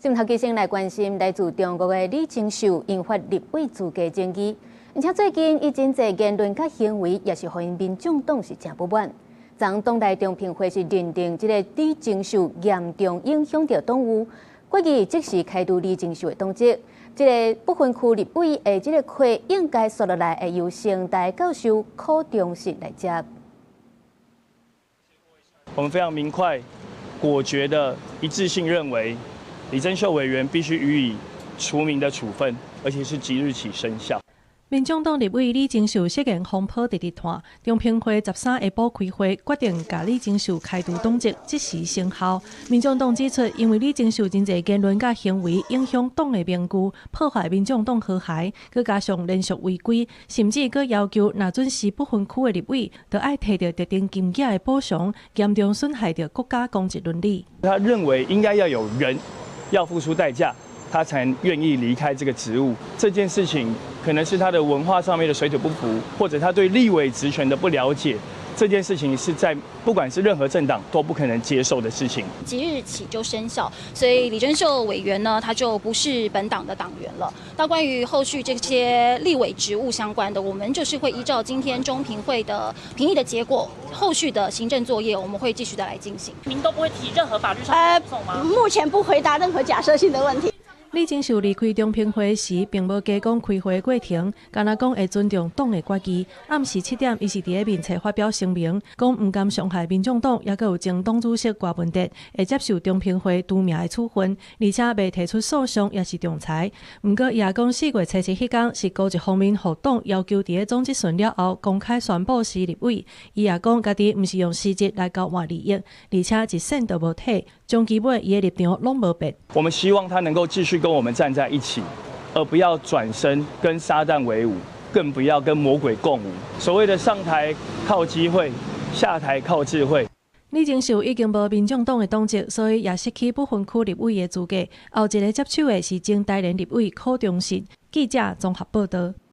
鏡頭先來關心來自中國的李貞秀引發立委資格爭議，而且最近伊真濟言論佮行為也是予𪜶民眾黨是誠不滿。昨黨內中評會是認定這个李貞秀嚴重影響著黨務，決議即時開除李貞秀的黨籍。這个不分區立委的這个缺應該紲落來會由成大教授柯中信來接。我們非常明快、果決的一致性認為，李貞秀委員必須予以除名的處分，而且是即日起生效。民眾黨立委李貞秀失言風波直直湠，中評會13下晡開會，決定共李貞秀開除黨籍，即時生效。民眾黨指出，因為李貞秀真濟言論佮行為影響黨的名譽，破壞民眾黨和諧，閣加上連續違規，甚至閣要求若準是不分區的立委，就愛提著特定金額的補償，嚴重損害著國家公職倫理。他認為應該要有人要付出代價，他才願意離開這個職務。這件事情可能是他的文化上面的水土不服，或者他對立委職權的不了解。這件事情是在不管是任何政黨都不可能接受的事情。即日起就生效，所以李貞秀委員呢，他就不是本黨的黨員了。那關於後續這些立委職務相關的，我們就是會依照今天中評會的評議的結果，後續的行政作業我們會繼續的來進行。您都不會提任何法律上的訴訟嗎？目前不回答任何假設性的問題。李貞秀離開中評會時，並無加講開會過程，干焦講會尊重黨的決議。暗時7點，伊是佇咧面冊發表聲明，講毋甘傷害民眾黨，猶閣有前黨主席柯文哲會接受中評會除名的處分，而且袂提出訴訟，抑是仲裁。毋過，伊也講4月27彼工是高一方面予黨要求佇咧總質詢了後公開宣布辭立委。伊也講家己毋是用辭職來交換利益，而且一仙都無提，終其尾伊的立場攏無變。我們希望他能夠繼續跟我們站在一起，而不要轉身跟撒旦為伍，更不要跟魔鬼共舞。所謂的上台靠機會，下台靠智慧。李貞秀已經無民眾黨的黨籍，所以也失去不分區立委的資格。後一个接手的是前台聯立委柯中信。記者綜合報導。